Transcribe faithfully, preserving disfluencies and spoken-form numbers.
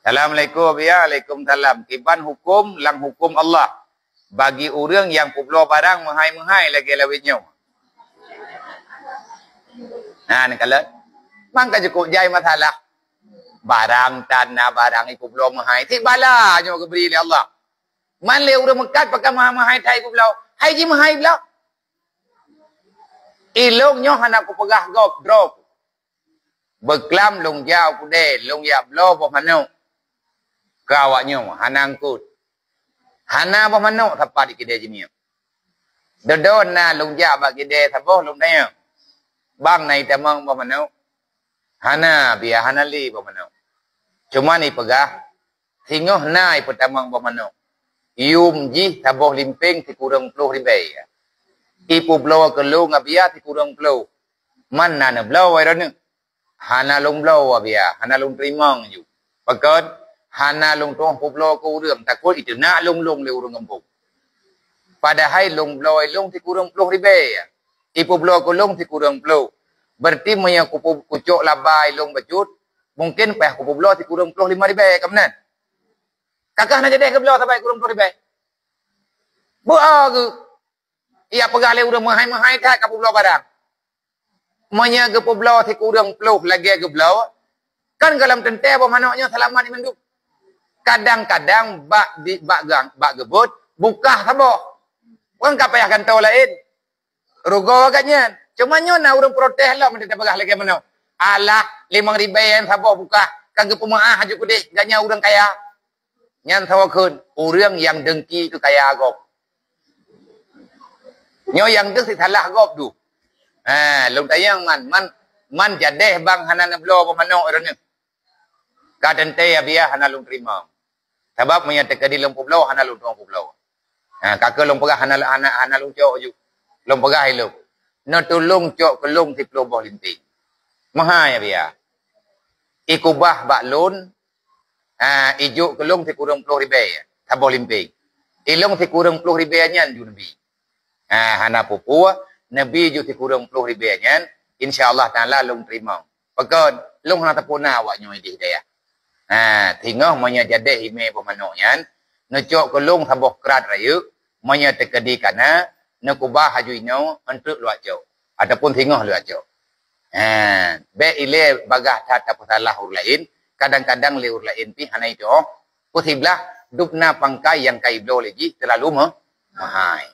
Assalamualaikum, ya, waalaikumsalam. Kiban huköm lam huköm Allah bagi ureuëng nyang peubloe barang meuhai-meuhai lagée lawét nyoe? Nah, neukalon. Mangka cukup jai masalah. Barang tan na barang ipeubloe meuhai. Cit bala nyoe geubri lé Allah. Man lé ureuëng meukat pakai meuhai-meuhai that ipeubloe. Hai jimeuhai bloe. Ilong nyoe hana kupeugah gob droe. Beuklam lôn jak u keudè, lôn jak bloe boh manok. Keu awak nyoe hana eungkot. Hana boh manok sapat di keudè jimiek. Dodo na lôn jak bak keudè saboh lôn tanyong, "Bang, na itamong boh manok?" "Hana, biya hana lé boh manok." Cuman ipeugah, "Singoh na ipeutamong boh manok. Yum jih saboh limpéng sikureueng ploh ribèe. Ipeubloe keu lôn biya sikureueng ploh. Man na neubloe droeneueh?" "Hana lôn bloe biya, hana lôn teurimong ju." "Pakon?" "Hana lôn tuoh peubloe keu ureuëng, takot iteunak lôn-lôn lé ureuëng gampông. Padahai lôn bloe lôn sikureueng ploh ribèe. Ipeubloe keu lôn sikureueng ploh. Berarti meunyoe kupu-, kucok laba lôn bacut, mungken payah kupeubloe sikureueng ploh limong ribèe, ka meunan?" Ka keuh hana jadeh geubloe saban sikureueng ploh ribèe. Beu-o geuh. Ipeugah lé ureuëng meuhai-meuhai that ka peubloe barang. Meunyoe geupeubloe sikureueng ploh lagée geubloe, kan gohlom teuntée boh manok nyoe seulamat mandum. Kadang-kadang bak di, bak gang, bak geubeuet, bukah saboh. Ureuëng ka payah gantoe laén. Rugoe gobnyan. Cuma nyoe na ureuëng protes lom, teuntée peugah lagée meunoe. "Alah, limong ribèe saboh bukah, ka geupeumeuáh aju keudeh, gobnyan ureuëng kaya." Nyan saboh kheun, ureuëng nyang dengki keu kaya gob. Nyoe nyang deuh sisalah gob tu. Ha, lôn tanyong man, man, man jadeh bang hana neubloe boh manok droeneueh. Ka teuntée biya hana lôn teurimong. Sabab meunyoe teukeudi lôn peubloe, hana lôn tuoh peubloe. Ha, ka keuh lôn peugah hana, hana, hana lôn cok ju. Lôn peugah ilong. Neutulông cok keu lôn siploh boh limpéng. Meuhai biya. Ikubah bak lôn, ha, ijok keu lôn sikureueng ploh ribèe, saboh limpéng. Ilong sikureueng ploh ribèe nyan ju neubi. Ha, hana peue-peue, neubi ju sikureueng ploh ribèe nyan, insya Allah Taala lôn teurimong. Pakon, lôn hana tapuna awak nyoe ideh dayah. Ha, singoh meunyoe jadeh imé boh manok nyan, neucok keu lôn saboh krat rayeuk, meunyoe teukeudi kana, neukubah aju inoe, eunteuk lôn cok, ataupun singoh lôn cok. Ha, bék ilée bagaih that tapeusalah ureuëng laén, kadang-kadang lé ureuëng laén pih hana ituoh. Peusiblaih, dubna pangkai nyang ka ibloe lé jih teulalu meuh-, meuhai.